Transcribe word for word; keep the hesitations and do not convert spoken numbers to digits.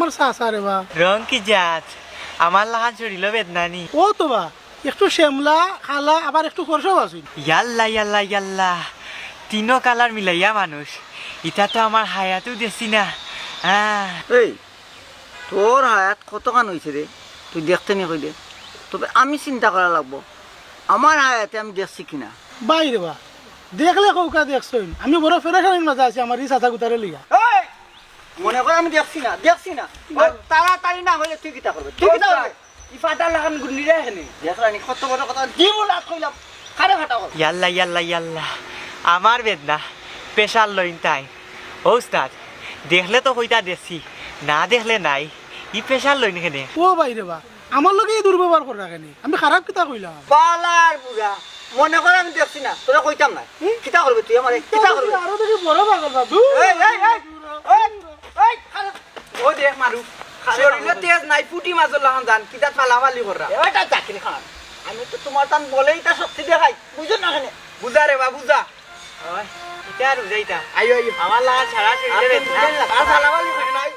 আমার চাচা রে বা। রং কি জাত? আমার লাখান শরীলো বেদনা নি? ও তো বা, একটু শ্যামলা, কালা, আবার একটু ফর্সাও আছে। ইয়াল্লা, ইয়াল্লা, ইয়াল্লা, তিনো কালার মিলাইয়া মানুষ। ইতা তো আমার হায়াতেও দেখছি না। আহ। এই, তোর হায়াত কতখান অইছে রে? তুই দেখতে নি কইলে? তবে আমি চিন্তা করা লাগবো, আমার হায়াতে আমি দেখছি কিনা। ভাই রে বা, দেখলে কউক্কা দেখছইন। আমি বড় পেরেশানির মাঝে আছি আমার ই চাচা গুতারে লইয়া। এই, মনে কর আমি দেখছি না, দেখছি না। আর তাড়াতাড়ি না অইলে তুই কিতা করবে? তুই কিতা করবে? ই ফাটার লাখান গুন্ডি রে হেনে। দেখলানি কত বড় কথা, দিমু লাত কইলাম। কারে ফাটা করবে? ইয়াল্লা, ইয়াল্লা, ইয়াল্লা। আমার বেদনা, পেশার লইন তাই। ও উস্তাদ, দেখলে তো কইতা দেখছি, না দেখলে নাই। ই পেশার লইন কেনে? ও ভাই রে বা, আমার লগে ই দুর্ব্যবহার কররা কেনে? আমি খারাপ কিতা কইলাম? বালার বুড়া, মনে কর আমি দেখছি না, তোরে কইতাম না। হুম? কিতা করবে তুই আমারে? কিতা করবে? আরো দেখি বড় পাগল বাবু। এই, এই, এই, এই, এই, খারাপ। ও দেখ মারু, খারাপ শরীরো পাগল। তেজ নাই, ফুটি মাছর লাখান জান, কিতা ফালাফালি কররা। এ বেটা চাকরি খান, আমি তো তোমার তান বলেই তা শক্তি দেখাই, বুঝো না কেনে? বুঝা রে বা, বুঝা। ওই, ইতা আর বুঝাইতা। আইও, আইও। আমার লাখান সারা শরীরে আর বেদনা। তুমি বুঝাইন না, আর ফালাফালি করে নাই।